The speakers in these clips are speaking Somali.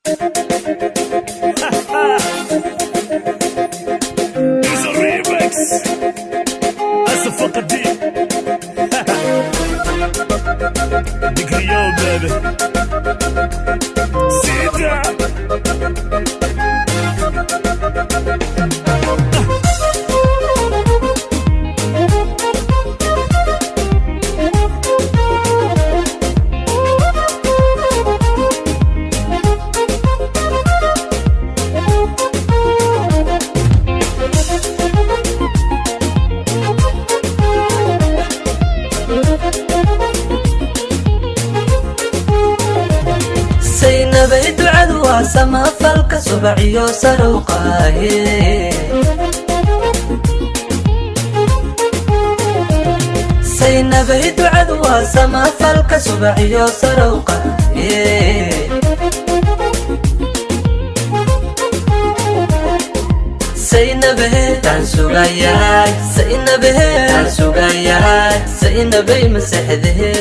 It's a remix. That's a fucking deep. Digriyo, baby. Sit down. Saynabay, ducadu waa samafalka subaciyo sarowqaaye. Saynabay, ducadu waa samafalka subaciyo sarowqaaye. Saynabe taan sugayaay, saynabe taan sugayaay, saynabay masexdehe.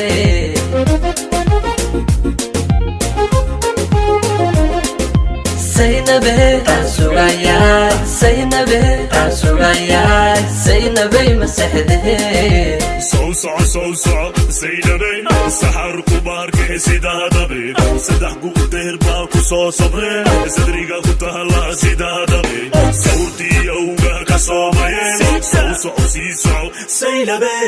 Saynabe taan sugayaay, saynabe taan sugayaay, saynabay masexdehe. Soo soco, soo soco, Saynabay. Saxarku baarkay sida dabe. Saddex guudeer baa ku soo sabreen. Sadriga ku tahala sida dabe. Sawrtii awga ka soomayeen. Soo soco, sii soco, Saynabay.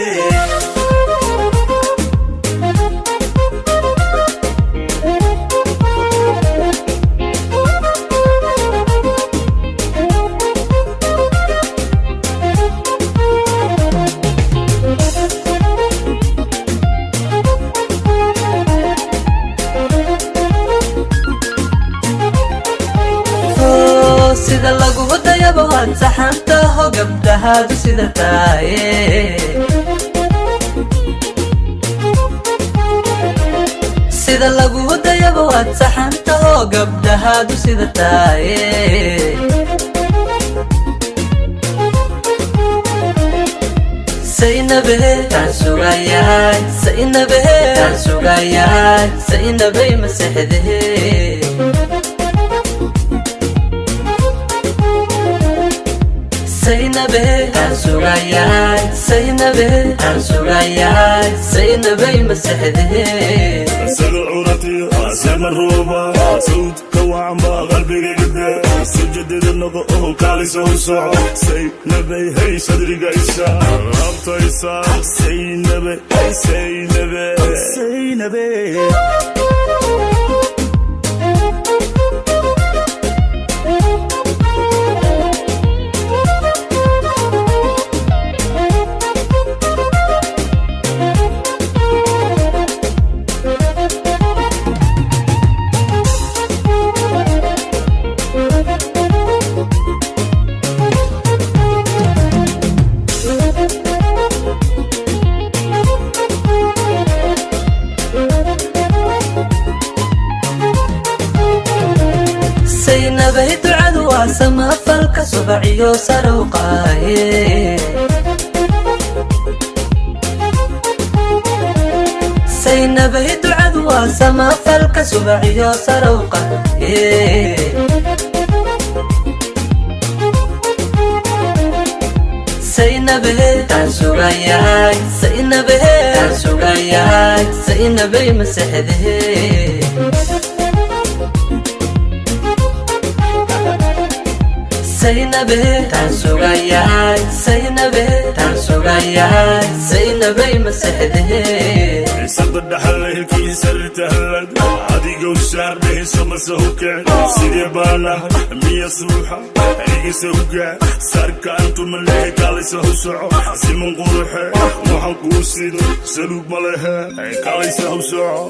Sida lagu dayaba waad saxantaho, gabdhahaadu sida taaye. Sida lagu dayaba waad saxantaho, gabdhahaadu sida taaye. Saynabe taan sugayaay, saynabe taan sugayaay, saynabay masexdehe. Saynabe taan sugayaay, saynabe taan sugayaay, saynabay masexdehe. Sida curati sema rooba, sawdka wacan baa qalbiga gide. Sujadida noqo oo kaali soo soco, Saynabay. Hey, sadriga isa laabtaysa, Saynabay, Saynabay, Saynabay. Saynabay, ducadu waa samafalka subaciyo sarowqaaye. Saynabay, ducadu waa samafalka subaciyo sarowqaaye. Saynabe taan sugayaay, saynabe taan sugayaay, saynabay masexdehe. Saynabe taan sugayaay, saynabe taan sugayaay, saynabay masexdehe. Sada dhaxal helkii sarta halad adigow saardhehayso mase hukeen. Sidee baanahay miya suuxa igase hugaa sarka antumalehe. Kaalaysa hu soco, siman quruxe, waxaan kuu sido saluug ma lehe. Kaalaysa hu soco.